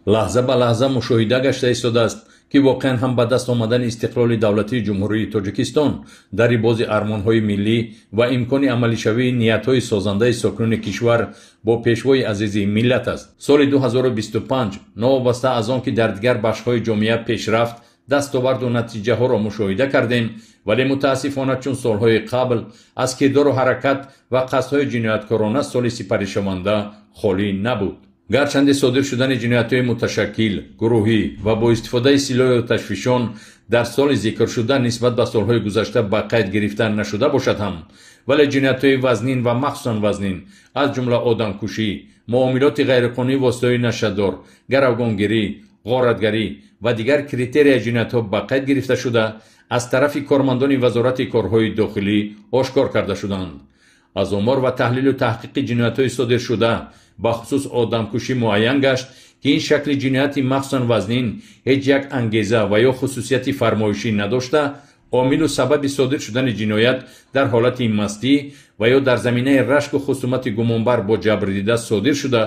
Лаҳза ба лаҳза мушоҳида гашта истодааст, ки воқеан ҳам ба даст омадани истиқлоли давлатии Ҷумҳурии Тоҷикистон дари бози армонҳои миллӣ ва имкони амалишавии ниятҳои созандаи сокинони кишвар бо пешвои азизи миллат аст. Соли 2025 новобаста аз он ки дар дигар бахшҳои ҷомеа пешрафт, дастоварду натиҷаҳоро мушоҳида кардем, вале мутаассифона чун солҳои қабл аз кирдору ҳаракат ва қасдҳои ҷинояткорона соли сипаришаванда холӣ набуд. Гарчанде содир шудани ҷиноятҳои муташаккил, гурӯҳӣ ва бо истифодаи силоҳи оташфишон дар соли зикршуда нисбат ба солҳои гузашта ба қайд гирифта нашуда бошад ҳам, вале ҷиноятҳои вазнин ва махсусан вазнин, аз ҷумла одамкушӣ, муомилоти ғайриқонунии воситаҳои нашъадор, гаравгонгирӣ, ғоратгарӣ ва дигар критерияи ҷиноятҳо ба қайд гирифта шуда, аз тарафи кормандони Вазорати корҳои дохилӣ ошкор карда шуданд. Аз омор ва таҳлилу таҳқиқи ҷиноятҳои содиршуда, бахусус одамкушӣ, муайян гашт, ки ин шакли ҷинояти махсусан вазнин ҳеҷ як ангеза ва ё хусусияти фармоишӣ надошта, омилу сабаби содир шудани ҷиноят дар ҳолати мастӣ ва ё дар заминаи рашку хусумати гумонбар бо ҷабрдида содир шуда,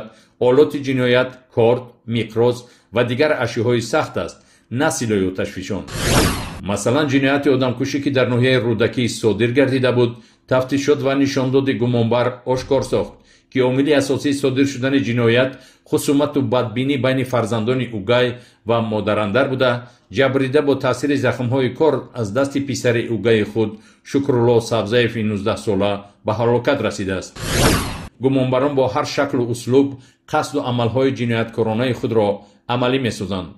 олоти ҷиноят корд, миқроз ва дигар ашёҳои сахт аст, на силоҳи оташфишон. Масалан, ҷинояти одамкушӣ, ки дар ноҳияи Рӯдакӣ содир гардида буд, тафтишот ва нишондоди гумонбар ошкор сохт, ки омили асосии содир шудани ҷиноят хусумату бадбинӣ байни фарзандони угай ва модарандар буда, ҷабрдида бо таъсири захмҳои кор аз дасти писари угаи худ Шукрулло Сабзаеви 19сола ба ҳалокат расидааст. Гумонбарон бо ҳар шаклу услуб қасду амалҳои ҷинояткоронаи худро амалӣ месозанд.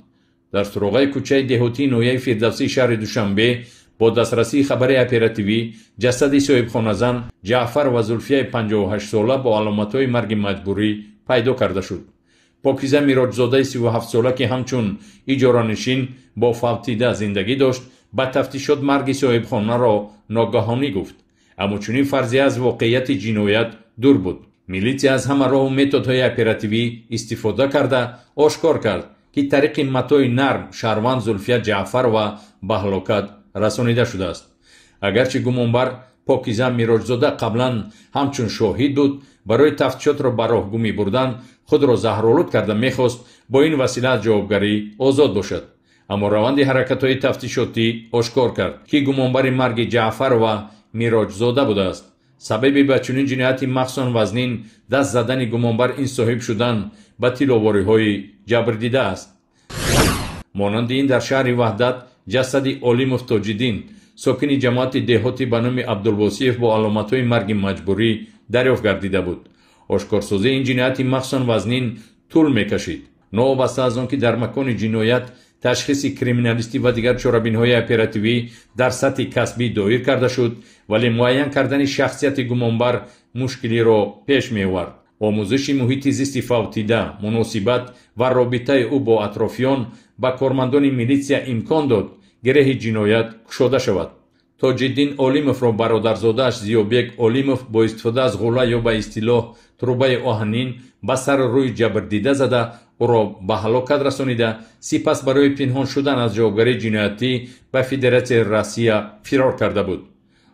Дар суроғаи кӯчаи деҳотии ноҳияи Фирдавсии шаҳри Душанбе бо дастрасии хабари оперативӣ ҷасади соҳибхоназан Ҷаъфар ва Зулфияи 58сола бо аломатҳои марги маҷбурӣ пайдо карда шуд. Покиза Мироҷзодаи 37сола, ки ҳамчун иҷоранишин бо фавтида зиндагӣ дошт, ба тафтишот марги соҳибхонаро ногаҳонӣ гуфт. Аммо чунин фарзия аз воқеияти ҷиноят дур буд. Милитсия аз ҳама роҳу методҳои оперативӣ истифода карда ошкор кард, ки тариқи матои нарм шаҳрванд Зулфия Ҷаъфарова ба ҳалокат расонида шудааст. Агарчи гумонбар Покиза Мироҷзода қаблан ҳамчун шоҳид буд, барои тафтишотро ба роҳгумӣ бурдан худро заҳролуд карда мехост бо ин васила аз ҷавобгарӣ озод бошад. Аммо раванди ҳаракатҳои тафтишотӣ ошкор кард, ки гумонбари марги Ҷаъфарова Мироҷзода будааст. Сабаби ба чунин ҷинояти махсусан вазнин даст задани гумонбар ин соҳиб шудан ба тилловориҳои ҷабрдида аст. Монанди ин дар шаҳри Ваҳдат ҷасади Олимов Тоҷиддин, сокини ҷамоати деҳотӣ ба номи Абдулвосиев, бо аломатҳои марги маҷбурӣ дарёфт гардида буд. Ошкорсозии ин ҷинояти махсусан вазнин тӯл мекашид. Новобаста аз он ки дар макони ҷиноят ташхиси криминалистӣ ва дигар чорабиниҳои оперативӣ дар сатҳи касбӣ доир карда шуд, вале муайян кардани шахсияти гумонбар мушкилиро пеш меовард. Омӯзиши муҳити зисти фавтида, муносибат ва робитаи ӯ бо атрофиён ба кормандони милитсия имкон дод гиреҳи ҷиноят кушода шавад. Тоҷиддин Олимовро бародарзодааш Зиёбек Олимов бо истифода аз ғула ё ба истилоҳ трубаи оҳанин ба сару рӯи ҷабрдида зада, ӯро ба ҳалокат расонида, сипас барои пинҳон шудан аз ҷавобгарии ҷиноятӣ ба Федератсияи Россия фирор карда буд.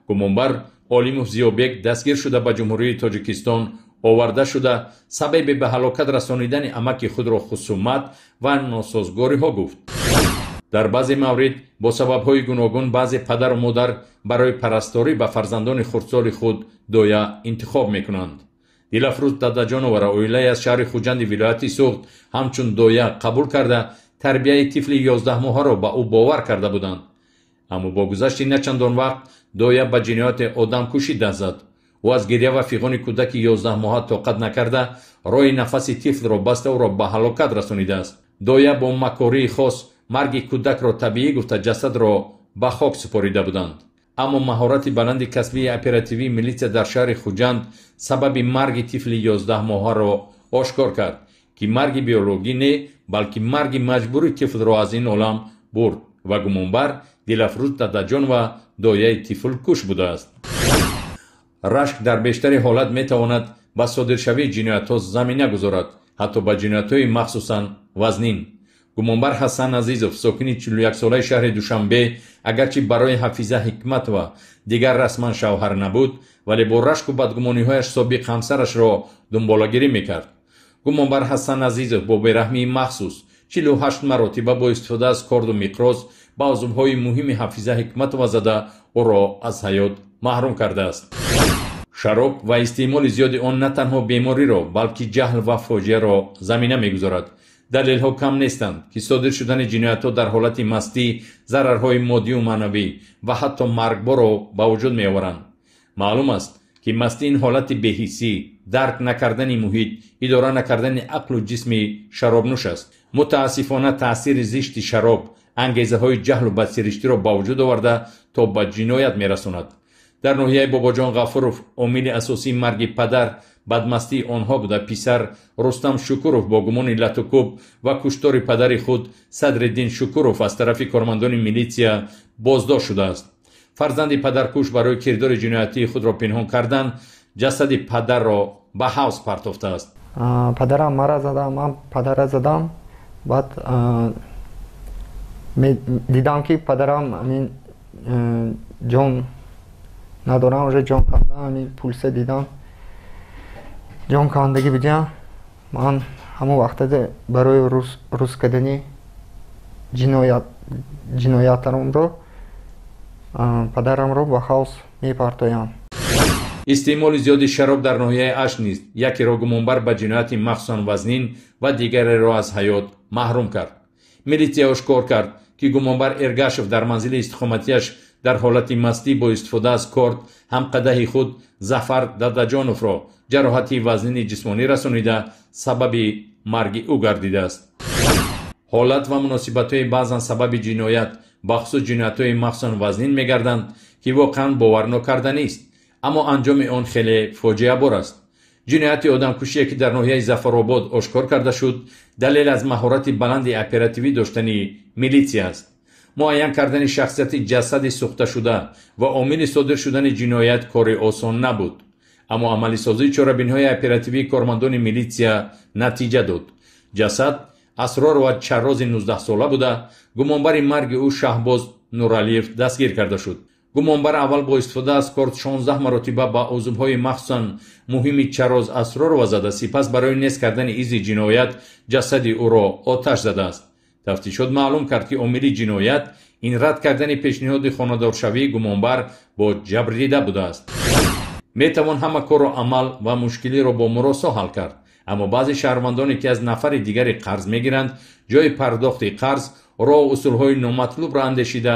Гумонбар Олимов Зиёбек дастгир шуда ба Ҷумҳурии Тоҷикистон оварда шуда, сабаби ба ҳалокат расонидани амаки худро хусумат ва носозгориҳо гуфт. Дар баъзе маврид бо сабабҳои гуногун баъзе падару модар барои парасторӣ ба фарзандони хурдсоли худ доя интихоб мекунанд. Дилафрӯз Дадаҷоноваро оилае аз шаҳри Хуҷанди вилояти Суғд ҳамчун доя қабул карда, тарбияи тифли 11моҳаро ба ӯ бовар карда буданд. Аммо бо гузашти начандон вақт доя ба ҷинояти одамкушӣ даст зад. Ӯ аз гиря ва фиғони кӯдаки 11моҳа тоқат накарда, роҳи нафаси тифлро баста, ӯро ба ҳалокат расонидааст. Доя бо макории хос марги кӯдакро табиӣ гуфта, ҷасадро ба хок супорида буданд. Аммо маҳорати баланди касбии оперативии милитсия дар шаҳри Хуҷанд сабаби марги тифли 11моҳаро ошкор кард, ки марги биологӣ не, балки марги маҷбури тифлро аз ин олам бурд ва гумонбар Дилафрӯз Дадаҷонова дояи тифлкуш будааст. Рашк дар бештари ҳолат метавонад ба содиршавии ҷиноятҳо замина гузорад, ҳатто ба ҷиноятҳои махсусан вазнин. Гумонбар Ҳасан Азизов, сокини 41-солаи шаҳри Душанбе, агарчи барои Ҳафиза Ҳикматова дигар расман шавҳар набуд, вале бо рашку бадгумониҳояш собиқ ҳамсарашро дунболагирӣ мекард. Гумонбар Ҳасан Азизов бо бераҳмии махсус 48 маротиба бо истифода аз корду миқроз ба узвҳои муҳими Ҳафиза Ҳикматова зада, ӯро аз ҳаёт маҳрум кардааст. Шароб ва истеъмоли зиёди он на танҳо бемориро, балки ҷаҳл ва фоҷиаро замина мегузорад. Далелҳо кам нестанд, ки содир шудани ҷиноятҳо дар ҳолати мастӣ зарарҳои моддию маънавӣ ва ҳатто маргборро ба вуҷуд меоваранд. Маълум аст, ки мастӣ ин ҳолати беҳиссӣ, дарк накардани муҳит, идора накардани ақлу ҷисми шаробнӯш аст. Мутаассифона, таъсири зишти шароб ангезаҳои ҷаҳлу бадсириштиро ба вуҷуд оварда, то ба ҷиноят мерасонад. Дар ноҳияи Бобоҷон Ғафуров омили асосии марги падар бадмастии онҳо буда, писар Рустам Шукуров бо гумони латукӯб ва куштори падари худ Садриддин Шукуров аз тарафи кормандони милитсия боздошт шудааст. Фарзанди падаркуш барои кирдори ҷиноятии худро пинҳон кардан ҷасади падарро ба ҳавз партофтааст. Падарам мара задам, ман падара задам. Баъд дидам, ки падарам ҳамин ҷон надорам, уже ҷон кандам, ҳамин пулса дидам, ҷон кандагӣ бидиям. Ман ҳамон вақта барои рӯз кардани ҷиноятамро падарамро ба ҳавз мепартоям. Истеъмоли зиёди шароб дар ноҳияи Ашт низ якеро гумонбар ба ҷинояти махсусан вазнин ва дигареро аз ҳаёт маҳрум кард. Милитсия ошкор кард, ки гумонбар Эргашев дар манзили истиқоматиаш дар ҳолати мастӣ бо истифода аз корд ҳамқадаҳи худ Зафар Дадаҷоновро ҷароҳати вазнини ҷисмонӣ расонида, сабаби марги ӯ гардидааст. Ҳолат ва муносибатҳои баъзан сабаби ҷиноят, бахусус ҷиноятҳои махсусан вазнин мегарданд, ки воқеан боварнокарданист, аммо анҷоми он хеле фоҷиабор аст. Ҷинояти одамкушие, ки дар ноҳияи Зафаробод ошкор карда шуд, далел аз маҳорати баланди оперативӣ доштани милитсия аст. Муайян кардани шахсияти ҷасади сӯхташуда ва омили содир шудани ҷиноят кори осон набуд, аммо амалисозии чорабиниҳои оперативии кормандони милитсия натиҷа дод. Ҷасад Асрор ва Чаррози 19-сола буда, гумонбари марги ӯ Шаҳбоз Нуралиев дастгир карда шуд. Гумонбар аввал бо истифода аз корд 16 маротиба ба узвҳои махсусан муҳими Чарроз Асророва зада, сипас барои нест кардани изи ҷиноят ҷасади ӯро оташ задааст. Тафтишот маълум кард, ки омили ҷиноят ин рад кардани пешниҳоди хонадоршавии гумонбар бо ҷабрдида будааст. Метавон ҳама корро, амал ва мушкилиро бо муросо ҳал кард, аммо баъзе шаҳрвандоне, ки аз нафари дигаре қарз мегиранд, ҷои пардохти қарз роҳу усулҳои номатлубро андешида,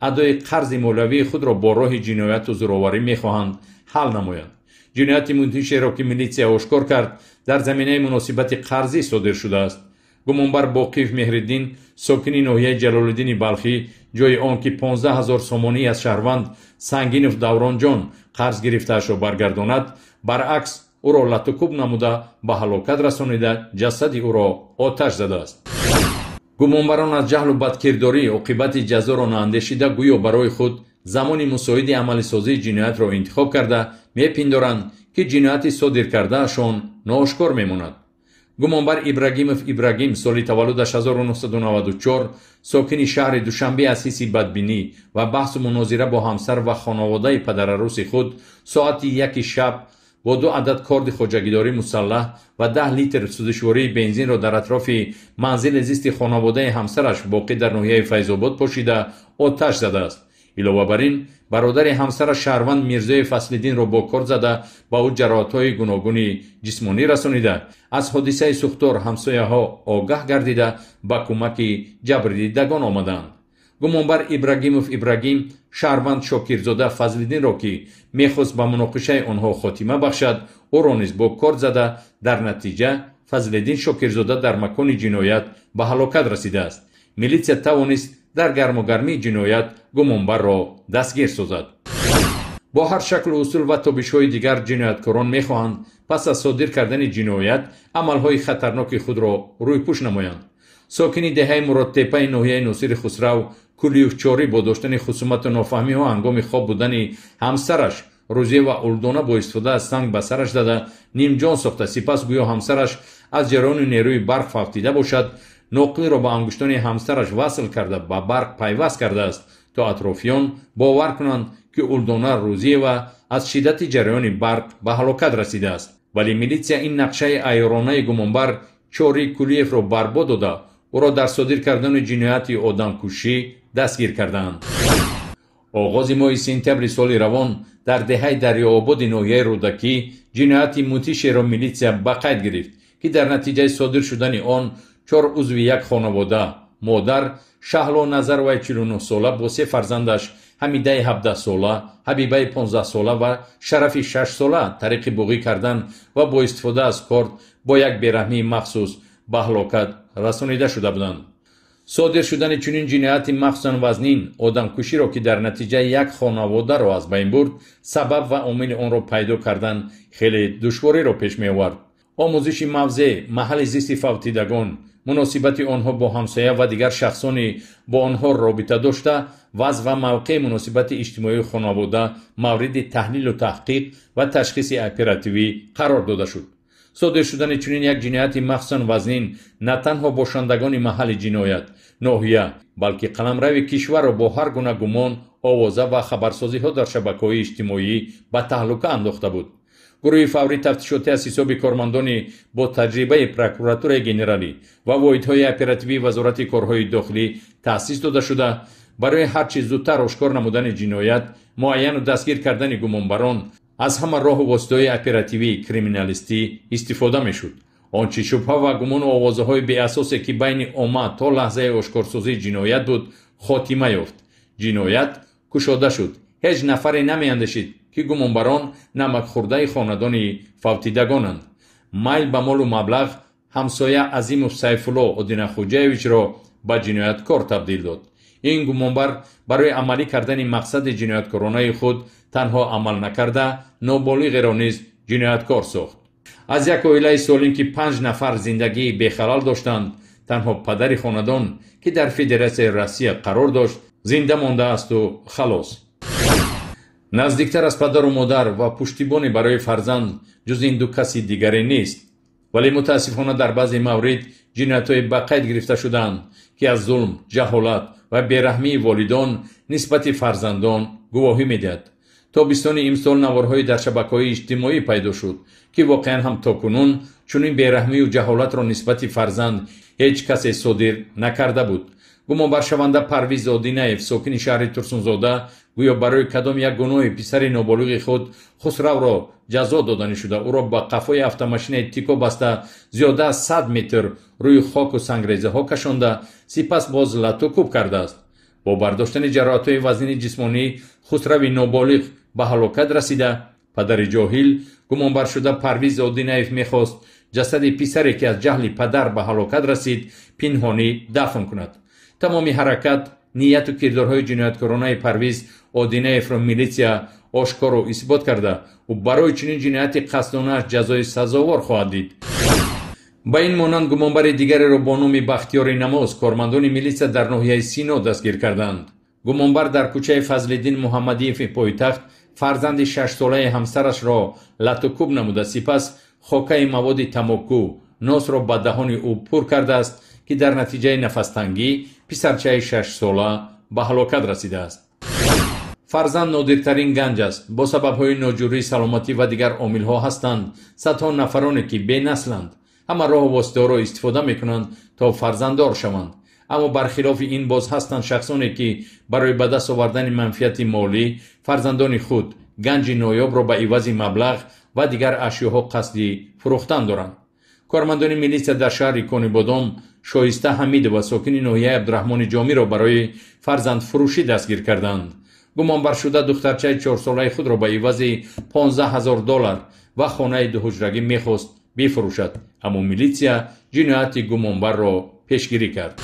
адои қарзи молиявии худро бо роҳи ҷинояту зӯроварӣ мехоҳанд ҳал намоянд. Ҷинояти мудҳишеро, ки милитсия ошкор кард, дар заминаи муносибати қарзӣ содир шудааст. Гумонбар Боқиев Меҳриддин, сокини ноҳияи Ҷалолиддини Балхӣ, ҷои он ки 15 ҳазор сомонӣ аз шаҳрванд Сангинов Давронҷон қарз гирифтаашро баргардонад, баръакс ӯро латукӯб намуда, ба ҳалокат расонида, ҷасади ӯро оташ задааст. Гумонбарон аз ҷаҳлу бадкирдорӣ оқибати ҷазоро наандешида, гӯё барои худ замони мусоиди амалисозии ҷиноятро интихоб карда, мепиндоранд, ки ҷинояти содир кардаашон ноошкор мемонад. Гумонбар Ибрагимов Ибрагим, соли таваллудаш 1994, сокини шаҳри Душанбе, аз ҳисси бадбинӣ ва баҳсу мунозира бо ҳамсар ва хонаводаи падарарӯси худ соати 1 шаб бо 2 адад корди хоҷагидорӣ мусаллаҳ ва 10 литр сӯзишвории бензинро дар атрофи манзили зисти хонаводаи ҳамсараш, боқӣ дар ноҳияи Файзобод, пошида, оташ задааст. Илова бар ин, бародари ҳамсараш шаҳрванд Мирзои Фаслиддинро бо корд зада, ба ӯ ҷароҳатҳои гуногуни ҷисмонӣ расонида, аз ҳодисаи сӯхтор ҳамсояҳо огаҳ гардида, ба кӯмаки ҷабрдидагон омадаанд. Гумонбар Ибрагимов Ибрагим шаҳрванд Шокирзода Фазлиддинро, ки мехост ба муноқишаи онҳо хотима бахшад, ӯро низ бо корд зада, дар натиҷа Фазлиддин Шокирзода дар макони ҷиноят ба ҳалокат расидааст. Милитсия тавонист дар гармугармии ҷиноят гумонбарро дастгир созад. Бо ҳар шаклу усул ва тобишҳои дигар ҷинояткорон мехоҳанд пас аз содир кардани ҷиноят амалҳои хатарноки худро рӯйпӯш намоянд. Сокини деҳаи Муродтепаи ноҳияи Носири Хусрав Кулиев Чорӣ бо доштани хусумату нофаҳмиҳо ҳангоми хоб будани ҳамсараш Рӯзиева Улдона бо истифода аз санг ба сараш зада, нимҷон сохта, сипас гӯё ҳамсараш аз ҷараёни нерӯи барқ фавтида бошад, ноқилро ба ангуштони ҳамсараш васл карда, ба барқ пайваст кардааст, то атрофиён бовар кунанд, ки Улдона Рӯзиева аз шиддати ҷараёни барқ ба ҳалокат расидааст. Вале милитсия ин нақшаи айёронаи гумонбар Чорӣ Кулиевро барбод дода, Ӯро дар содир кардани ҷинояти одамкушӣ дастгир карданд. Оғози моҳи сентябри соли равон дар деҳаи Дарёободи ноҳияи Рӯдакӣ ҷинояти мудҳишеро милитсия ба қайд гирифт, ки дар натиҷаи содир шудани он 4 узви як хонавода, модар Шаҳло Назароваи 49-сола бо 3 фарзандаш Ҳамидаи 17-сола, Ҳабибаи 15-сола ва Шарафи 6-сола тариқи буғӣ кардан ва бо истифода аз корд бо як бераҳмии махсус ба ҳалокат расонида шуда буданд. Содир шудани чунин ҷинояти махсусан вазнин одамкуширо, ки дар натиҷа як хонаводаро аз байн бурд, сабаб ва омили онро пайдо кардан хеле душвориро пеш меовард. Омӯзиши мавзеъ, маҳалли зисти фавтидагон, муносибати онҳо бо ҳамсоя ва дигар шахсони бо онҳо робита дошта, вазъ ва мавқеи муносибати иҷтимоии хонавода мавриди таҳлилу таҳқиқ ва ташхиси оперативӣ қарор дода шуд. Содир шудани чунин як ҷинояти махсусан вазнин на танҳо бошандагони маҳалли ҷиноят, ноҳия, балки қаламрави кишварро бо ҳар гуна гумон, овоза ва хабарсозиҳо дар шабакаҳои иҷтимоӣ ба таҳлука андохта буд. Гурӯҳи фаврии тафтишотӣ аз ҳисоби кормандони бо таҷрибаи прокуратураи генералӣ ва воҳидҳои оперативии Вазорати корҳои дохилӣ таъсис дода шуда, барои ҳарчи зудтар ошкор намудани ҷиноят, муайяну дастгир кардани гумонбарон аз ҳама роҳу воситаҳои оперативии криминалистӣ истифода мешуд. Он чӣ шубҳа ва гумону овозаҳои беасосе, ки байни омма то лаҳзаи ошкорсозии ҷиноят буд, хотима ёфт. Ҷиноят кушода шуд. Ҳеҷ нафаре намеандешид, ки гумонбарон намакхӯрдаи хонадони фавтидагонанд. Майл ба молу маблағ ҳамсоя Азимов Сайфулло Одинахуҷаевичро ба ҷинояткор табдил дод. Ин гумонбар барои амалӣ кардани мақсади ҷинояткоронаи худ танҳо амал накарда, ноболиғеро низ ҷинояткор сохт. Аз як оилаи солим, ки 5 нафар зиндагии бехалал доштанд, танҳо падари хонадон, ки дар Федератсияи Россия қарор дошт, зинда мондаасту халос. Наздиктар аз падару модар ва пуштибоне барои фарзанд ҷуз ин ду каси дигаре нест. Вале мутаассифона дар баъзе маврид ҷиноятҳое ба қайд гирифта шудаанд, ки аз зулм, ҷаҳолат ва бераҳмии волидон нисбати фарзандон гувоҳӣ медиҳад. Тобистони имсол наворҳое дар шабакаҳои иҷтимоӣ пайдо шуд, ки воқеан ҳам то кунун чунин бераҳмию ҷаҳолатро нисбати фарзанд ҳеҷ касе содир накарда буд. Гумонбаршаванда Парвиз Одинаев, сокини шаҳри Турсунзода, гӯё барои кадом як гуноҳи писари ноболиғи худ Хусравро ҷазо доданӣ шуда, ӯро ба қафои автомошинаи тико баста зиёда аз 100 метр рӯи хоку сангрезаҳо кашонда, сипас боз лату кӯб кардааст. Бо бардоштани ҷароҳатҳои вазнини ҷисмонӣ Хусрави ноболиғ ба ҳалокат расида, падари ҷоҳил гумонбаршуда Парвиз Одинаев мехост ҷасади писаре, ки аз ҷаҳли падар ба ҳалокат расид, пинҳонӣ дафн кунад. Тамоми ҳаракат, нияту кирдорҳои ҷинояткоронаи Парвиз Одинаевро милитсия ошкору исбот карда, ӯ барои чунин ҷинояти қасдонааш ҷазои сазовор хоҳад дид. Ба ин монанд гумонбари дигареро бо номи Бахтиёри Намоз кормандони милитсия дар ноҳияи Сино дастгир карданд. Гумонбар дар кӯчаи Фазлиддин Муҳаммадиеви пойтахт фарзанди 6-солаи ҳамсарашро латукӯб намуда, сипас хокаи маводи тамоку носро ба даҳони ӯ пур кардааст, ки дар натиҷаи нафастангӣ писарчаи 6-сола ба ҳалокат расидааст. Фарзанд нодиртарин ганҷ аст. Бо сабабҳои ноҷурии саломатӣ ва дигар омилҳо ҳастанд садҳо нафароне, ки бенасланд. Ҳама роҳу воситаҳоро истифода мекунанд то фарзанддор шаванд. Аммо бархилофи ин боз ҳастанд шахсоне, ки барои ба даст овардани манфиати молӣ фарзандони худ ганҷи ноёбро ба ивази маблағ ва дигар ашёҳо қасди фурӯхтан доранд. Кормандони милитсия дар шаҳри Конибодом Шоиста Ҳамидова, сокини ноҳияи Абдураҳмони Ҷомиро барои фарзандфурӯшӣ дастгир карданд. Гумонбаршуда духтарчаи 4-солаи худро ба ивази 15 000 доллар ва хонаи дуҳуҷрагӣ мехост бифурӯшад, аммо милитсия ҷинояти гумонбарро пешгирӣ кард.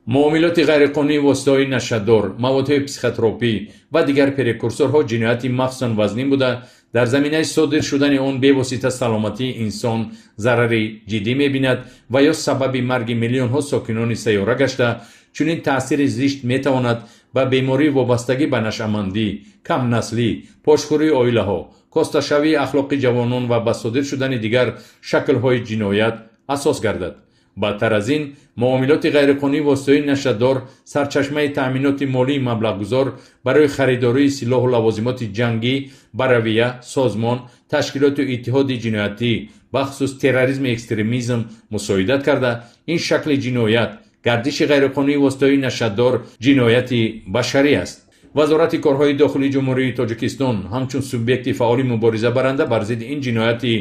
Муомилоти ғайриқонунии воситаҳои нашъадор, маводҳои психотропӣ ва дигар прекурсорҳо ҷинояти махсусан вазнин буда, дар заминаи содир шудани он бевосита саломатии инсон зарари ҷиддӣ мебинад ва ё сабаби марги миллионҳо сокинони сайёра гашта, чунин таъсири зишт метавонад ба бемории вобастагӣ ба нашъамандӣ, камнаслӣ, пошхӯрии оилаҳо, косташавии ахлоқи ҷавонон ва ба содир шудани дигар шаклҳои ҷиноят асос гардад. Бадтар аз ин, муомилоти ғайриқонунии воситаҳои нашъадор сарчашмаи таъминоти молии маблағгузор барои харидории силоҳу лавозимоти ҷангӣ ба равия, созмон, ташкилоту иттиҳоди ҷиноятӣ, бахусус терроризму экстремизм мусоидат карда, ин шакли ҷиноят Гардиши ғайриқонунии воситаҳои нашъадор ҷинояти башарӣ аст. Вазорати корҳои дохилии Ҷумҳурии Тоҷикистон ҳамчун субъекти фаъоли муборизабаранда бар зидди ин ҷинояти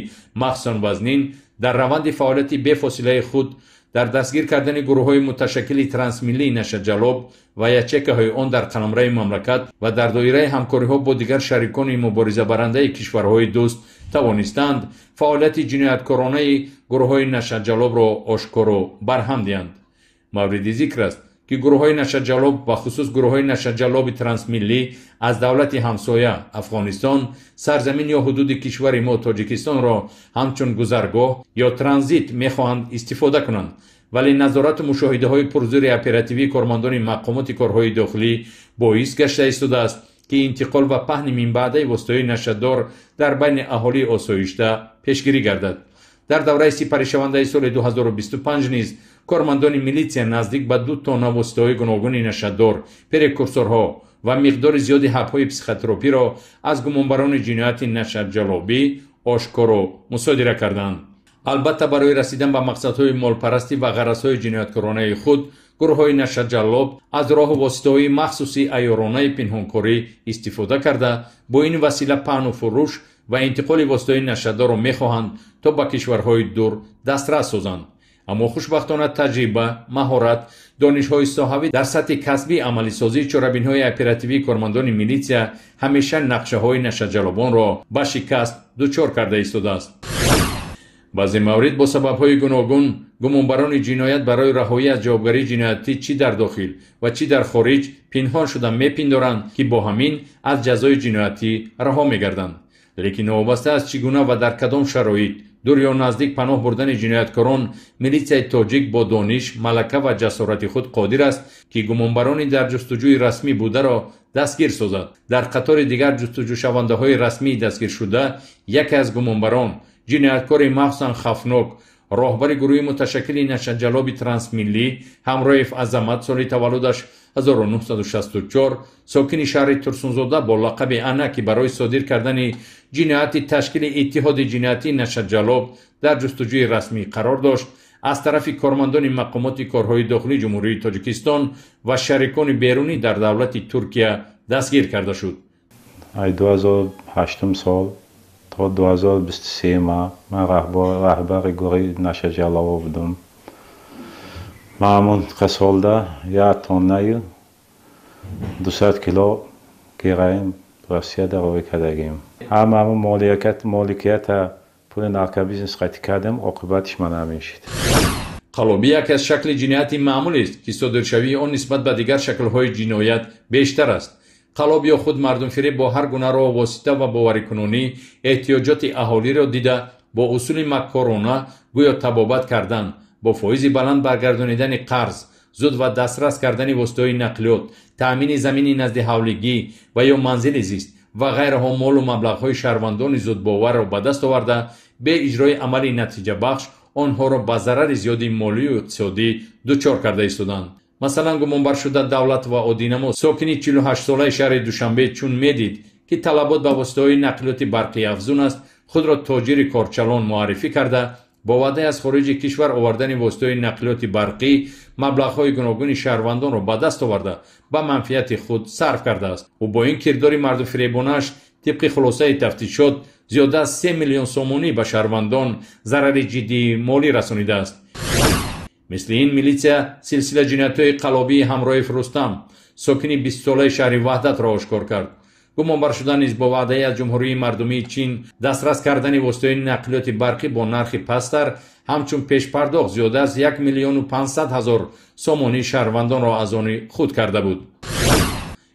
махсусан вазнин дар раванди фаъолияти бефосилаи худ дар дастгир кардани гурӯҳҳои муташаккили трансмиллии нашъаҷаллоб ва ячейкаҳои он дар қаламрави мамлакат ва дар доираи ҳамкориҳо бо дигар шарикони муборизабарандаи кишварҳои дӯст тавонистанд фаъолияти ҷинояткоронаи гурӯҳҳои нашъаҷаллобро ошкоро барҳам диҳанд. Мавриди зикр аст, ки гурӯҳҳои нашъаҷаллоб, бахусус гурӯҳҳои нашъаҷаллоби трансмиллӣ, аз давлати ҳамсоя Афғонистон сарзамин ё ҳудуди кишвари мо Тоҷикистонро ҳамчун гузаргоҳ ё транзит мехоҳанд истифода кунанд, вале назорату мушоҳидаҳои пурзӯри оперативии кормандони мақомоти корҳои дохилӣ боис гашта истодааст, ки интиқол ва паҳни минбаъдаи воситаҳои нашъадор дар байни аҳолии осоишта пешгирӣ гардад. Дар давраи сипаришавандаи соли 2025 низ кормандони милитсия наздик ба 2 тонна воситаҳои гуногуни нашъадор, прекурсорҳо ва миқдори зиёди ҳабҳои психотропиро аз гумонбарони ҷинояти нашъаҷаллобӣ ошкоро мусодира карданд. Албатта, барои расидан ба мақсадҳои молпарастӣ ва ғаразҳои ҷинояткоронаи худ гурӯҳҳои нашъаҷаллоб аз роҳу воситаҳои махсуси айёронаи пинҳонкорӣ истифода карда, бо ин васила паҳну фурӯш ва интиқоли воситаҳои нашъадорро мехоҳанд то ба кишварҳои дур дастрас созанд. Аммо хушбахтона таҷриба, маҳорат, донишҳои соҳавӣ дар сатҳи касбии амалисозии чорабиниҳои оперативии кормандони милитсия ҳамеша нақшаҳои нашъаҷаллобонро ба шикаст дучор карда истодааст. Баъзе маврид бо сабабҳои гуногун гумонбарони ҷиноят барои раҳоӣ аз ҷавобгарии ҷиноятӣ чӣ дар дохил ва чӣ дар хориҷ пинҳон шуда мепиндоранд, ки бо ҳамин аз ҷазои ҷиноятӣ раҳо мегарданд. Лекин новобаста аз чӣ гуна ва дар кадом шароит дур ё наздик паноҳ бурдани ҷинояткорон, милитсияи тоҷик бо дониш, малака ва ҷасорати худ қодир аст, ки гумонбарони дар ҷустуҷӯи расмӣ бударо дастгир созад. Дар қатори дигар ҷустуҷӯшавандаҳои расмии дастгиршуда яке аз гумонбарон, ҷинояткори махсусан хавфнок, роҳбари гурӯҳи муташаккили нашъаҷаллоби трансмиллӣ Ҳамроев Азамат, соли таваллудаш 1964, сокини шаҳри Турсунзода бо лақаби Ана, ки барои содир кардани ҷинояти ташкили иттиҳоди ҷиноятии нашъаҷаллоб дар ҷустуҷӯи расмӣ қарор дошт, аз тарафи кормандони мақомоти корҳои дохилии Ҷумҳурии Тоҷикистон ва шарикони берунӣ дар давлати Туркия дастгир карда шуд. Ай 2008 сол то 2023 ман раҳбари гурӯҳи нашъаҷаллобо будам. Ман ҳамон солда 1 тоннаю 200 кило героин Россияда ровӣ кардагим. Ҳама ҳамон моликията пули наркобизнес қатъӣ кардем, оқибатиш ман ҳамин шуд. Қаллобӣ яке аз шакли ҷинояти маъмулест, ки содиршавии он нисбат ба дигар шаклҳои ҷиноят бештар аст. Қаллоб ё худ мардумфиреб бо ҳар гуна роҳу восита ва боварикунонӣ эҳтиёҷоти аҳолиро дида, бо усули маккорона гӯё табобат кардан, бо фоизи баланд баргардонидани қарз, зуд ва дастрас кардани воситаҳои нақлиёт, таъмини замини назди ҳавлигӣ ва ё манзили зист ва ғайраҳо молу маблағҳои шаҳрвандони зудбоварро ба даст оварда, бе иҷрои амали натиҷабахш онҳоро ба зарари зиёди молию иқтисодӣ дучор карда истоданд. Масалан, гумонбаршуда Давлатова Одинамо, сокини 48-солаи шаҳри Душанбе, чун медид, ки талабот ба воситаҳои нақлиёти барқӣ афзун аст, худро тоҷири корчалон муаррифӣ карда, бо ваъдаи аз хориҷи кишвар овардани воситаҳои нақлиёти барқӣ маблағҳои гуногуни шаҳрвандонро ба даст оварда, ба манфиати худ сарф кардааст. Ӯ бо ин кирдори мардуфиребонааш тибқи хулосаи тафтишот зиёда аз 3 миллион сомонӣ ба шаҳрвандон зарари ҷиддии молӣ расонидааст. Мисли ин милитсия силсила ҷиноятҳои қаллобии Ҳамроев Рустам, сокини 20-солаи шаҳри Ваҳдатро ошкор кард. Гумонбаршуда низ бо ваъдаи аз Ҷумҳурии Мардумии Чин дастрас кардани воситаҳои нақлиёти барқӣ бо нархи пасттар ҳамчун пешпардохт зиёда аз 1 500 000 сомонии шаҳрвандонро аз они худ карда буд.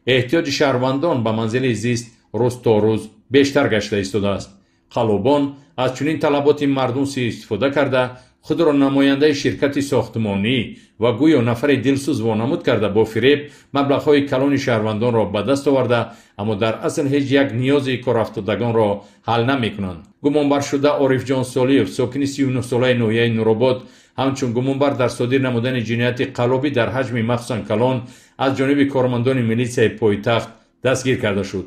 Эҳтиёҷи шаҳрвандон ба манзили зист рӯз то рӯз бештар гашта истодааст. Қаллобон аз чунин талаботи мардум суистифода карда, худро намояндаи ширкати сохтмонӣ ва гӯё нафари дилсӯз вонамуд карда, бо фиреб маблағҳои калони шаҳрвандонро ба даст оварда, аммо дар асл ҳеҷ як ниёзи корафтодагонро ҳал намекунанд. Гумонбаршуда Орифҷон Солиев, сокини 39-солаи ноҳияи Нуробод, ҳамчун гумонбар дар содир намудани ҷинояти қаллобӣ дар ҳаҷми махсусан калон аз ҷониби кормандони милитсияи пойтахт дастгир карда шуд.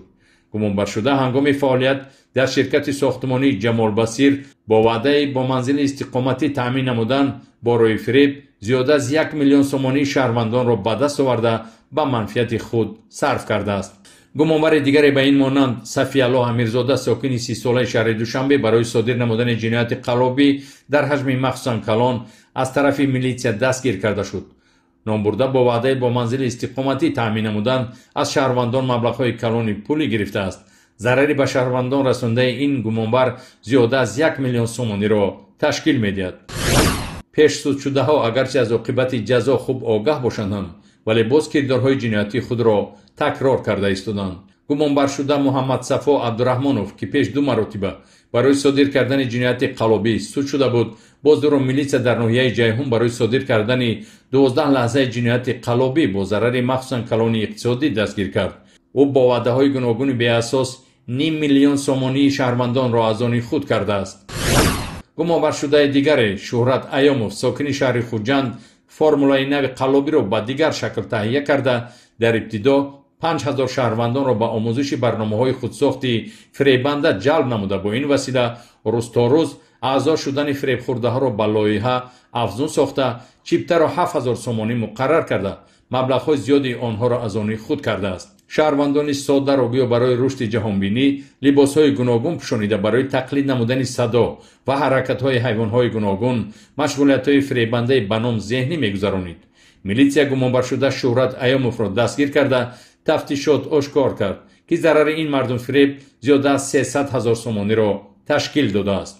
Гумонбаршуда ҳангоми фаъолият дар ширкати сохтмонии Ҷамолбасир бо ваъдаи бо манзили истиқоматӣ таъмин намудан бо роҳи фиреб зиёда аз 1 миллион сомонии шаҳрвандонро ба даст оварда, ба манфиати худ сарф кардааст. Гумонбари дигаре ба ин монанд, Сафиаллоҳ Амирзода, сокини 30-солаи шаҳри Душанбе, барои содир намудани ҷинояти қаллобӣ дар ҳаҷми махсусан калон аз тарафи милитсия дастгир карда шуд. Номбурда бо ваъдаи бо манзили истиқоматӣ таъмин намудан аз шаҳрвандон маблағҳои калони пулӣ гирифтааст. Зарари ба шаҳрвандон расондаи ин гумонбар зиёда аз 1 миллион сомониро ташкил медиҳад. Пешсудшудаҳо агарчи аз оқибати ҷазо хуб огаҳ бошанд ҳам, вале боз кирдорҳои ҷиноятии худро такрор карда истоданд. Гумонбаршуда Муҳаммадсафо Абдураҳмонов, ки пеш 2 маротиба барои содир кардани ҷинояти қаллобӣ суд шуда буд, боз ӯро милитсия дар ноҳияи Ҷайҳун барои содир кардани 12 лаҳзаи ҷинояти қаллобӣ бо зарари махсусан калони иқтисодӣ дастгир кард. Ӯ бо ваъдаҳои гуногуни беасос ним миллион сомонии шаҳрвандонро аз они худ кардааст. Гумонбаршудаи дигаре, Шӯҳрат Аёмов, сокини шаҳри Хуҷанд, формулаи нави қаллобиро ба дигар шакл таҳия карда, дар ибтидо 5000 шаҳрвандонро ба омӯзиши барномаҳои худсохти фиребанда ҷалб намуда, бо ин васила рӯз то рӯз аъзо шудани фиребхӯрдаҳоро ба лоиҳа афзун сохта, чиптаро 7000 сомонӣ муқаррар карда, маблағҳои зиёди онҳоро аз они худ кардааст. Шаҳрвандони соддаро гӯё барои рушди ҷаҳонбинӣ либосҳои гуногун пӯшонида, барои тақлид намудани садо ва ҳаракатҳои ҳайвонҳои гуногун машғулиятҳои фиребандаи ба ном зеҳнӣ мегузаронид. Милитсия гумонбаршуда Шӯҳрат Аёмовро дастгир карда, тафтишот ошкор кард, ки зарари ин мардумфиреб зиёда аз 300 000 сомониро ташкил додааст.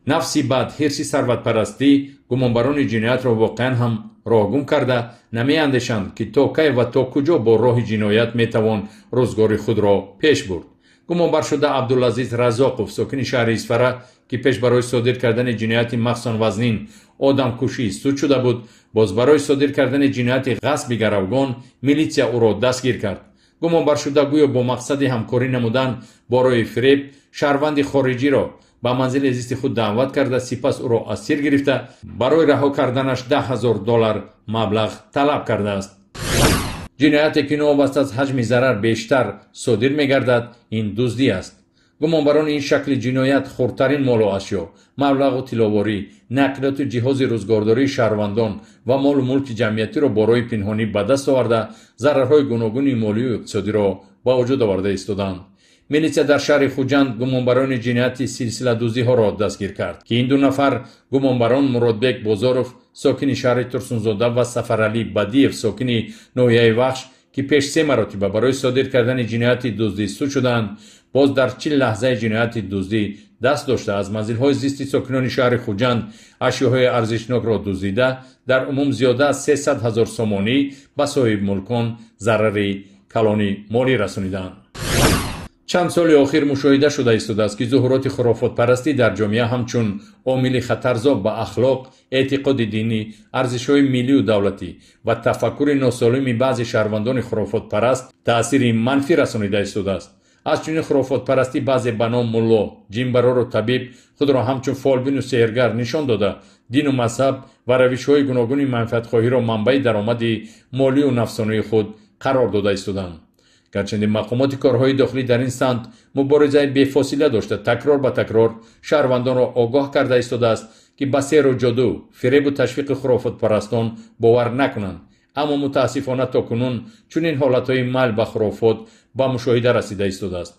Нафси бад, ҳирси сарватпарастӣ гумонбарони ҷиноятро воқеан ҳам роҳгум карда, намеандешанд, ки то кай ва то куҷо бо роҳи ҷиноят метавон рӯзгори худро пеш бурд. Гумонбаршуда Абдулазиз Разоқов, сокини шаҳри Исфара, ки пеш барои содир кардани ҷинояти махсусан вазнин одамкушӣ суд шуда буд, боз барои содир кардани ҷинояти ғасби гаравгон милитсия ӯро дастгир кард. Гумонбаршуда гӯё бо мақсади ҳамкорӣ намудан бо роҳи фиреб шаҳрванди хориҷиро ба манзили зисти худ даъват карда, сипас ӯро асир гирифта, барои раҳо карданаш 10 000 доллар маблағ талаб кардааст. Ҷинояте, ки новобаста аз ҳаҷми зарар бештар содир мегардад, ин дуздӣ аст. Гумонбарони ин шакли ҷиноят хурдтарин молу ашё, маблағу тилловорӣ, нақлиёту ҷиҳози рӯзгордории шаҳрвандон ва молу мулки ҷамъиятиро бо роҳи пинҳонӣ ба даст оварда, зарарҳои гуногуни молию иқтисодиро ба вуҷуд оварда истоданд. Милитсия дар шаҳри Хуҷанд гумонбарони ҷинояти силсиладуздиҳоро дастгир кард, ки ин ду нафар гумонбарон, Муродбек Бозоров, сокини шаҳри Турсунзода, ва Сафаралӣ Бадиев, сокини ноҳияи Вахш, ки пеш 3 маротиба барои содир кардани ҷинояти дуздӣ суд шудаанд, боз дар 40 лаҳзаи ҷинояти дуздӣ даст дошта, аз манзилҳои зисти сокинони шаҳри Хуҷанд ашёҳои арзишнокро дуздида, дар умум зиёда аз 300 000 сомонӣ ба соҳибмулкон зарари калони молӣ расонидаанд. Чанд соли охир мушоҳида шуда истодааст, ки зуҳуроти хурофотпарастӣ дар ҷомеа ҳамчун омили хатарзо ба ахлоқ, эътиқоди динӣ, арзишҳои миллию давлатӣ ва тафаккури носолими баъзе шаҳрвандони хурофотпараст таъсири манфӣ расонида истодааст. Аз чунин хурофотпарастӣ баъзе ба ном мулло, ҷинбарору табиб худро ҳамчун фолбину сеҳргар нишон дода, дину мазҳаб ва равишҳои гуногуни манфиатхоҳиро манбаи даромади молию нафсонии худ қарор дода истоданд. Гарчанде мақомоти корҳои дохилӣ дар ин самт муборизаи бефосила дошта, такрор ба такрор шаҳрвандонро огоҳ карда истодааст, ки ба сеҳру ҷоду, фиребу ташвиқи хурофотпарастон бовар накунанд, аммо мутаассифона то кунун чунин ҳолатҳои майл ба хурофот ба мушоҳида расида истодааст.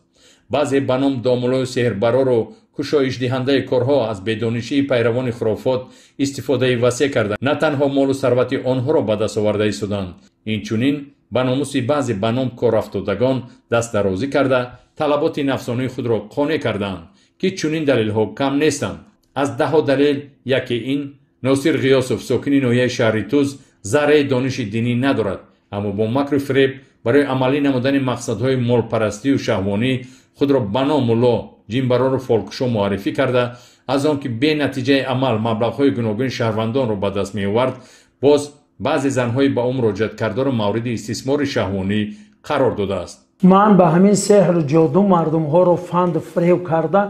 Баъзе ба ном домулою сеҳрбарору кушоишдиҳандаи корҳо аз бедонишии пайравони хурофот истифодаи васеъ карда, на танҳо молу сарвати онҳоро ба даст оварда истоданд, инчунин ба номуси баъзе ба ном корафтодагон дастдарозӣ карда, талаботи нафсонии худро қонеъ кардаанд, ки чунин далелҳо кам нестанд. Аз даҳо далел яке ин: Носир Ғиёсов, сокини ноҳияи шаҳри Туз, зарраи дониши динӣ надорад, аммо бо макру фиреб барои амалӣ намудани мақсадҳои молпарастию шаҳвонӣ худро ба ном мулло, ҷинбарору фолкушо муаррифӣ карда, аз он ки бенатиҷаи амал маблағҳои гуногуни шаҳрвандонро ба даст меовард, боз баъзе занҳои ба ӯ муроҷиат кардаро мавриди истисмори шаҳвонӣ қарор додааст. Ман ба ҳамин сеҳру ҷоду мардумҳоро фанду фиреб карда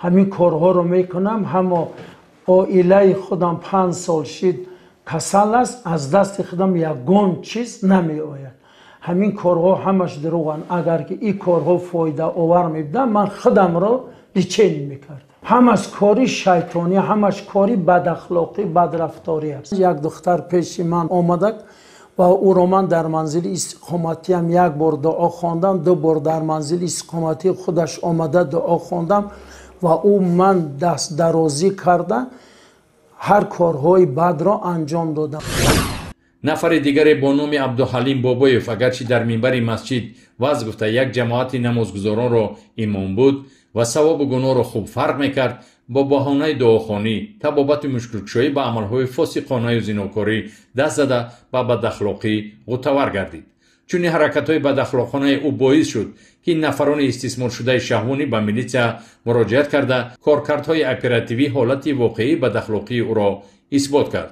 ҳамин корҳоро мекунам. Ҳамо оилаи худам 5 сол шид касал аст, аз дасти худам ягон чиз намеояд. Ҳамин корҳо ҳамаш дурӯғанд. Агар ки ин корҳо фоидаовар мебуданд, ман худамро лечение мекардам. Ҳамаш кори шайтонӣ, ҳамаш кори бадахлоқӣ, бадрафторӣ аст. Як духтар пеши ман омада ва ӯро ман дар манзили истиқоматиам як бор дуо хондам, ду бор дар манзили истиқоматии худаш омада дуо хондам ва ӯ ман дастдарозӣ карда ҳар корҳои бадро анҷом додам. Нафари дигаре бо номи Абдуҳалим Бобоев, агарчи дар минбари масҷид ваъз гуфта як ҷамоати намозгузоронро имом буд ва савобу гуноҳро хуб фарқ мекард, бо баҳонаи дуохонӣ, табобату мушкилкушоӣ ба амалҳои фосиқонаю зинокорӣ даст зада, ба бадахлоқӣ ғӯтавар гардид. Чунин ҳаракатҳои бадахлоқонаи ӯ боис шуд, ки нафарони истисморшудаи шаҳвонӣ ба милитсия муроҷиат карда, коркардҳои оперативӣ ҳолати воқеии бадахлоқии ӯро исбот кард.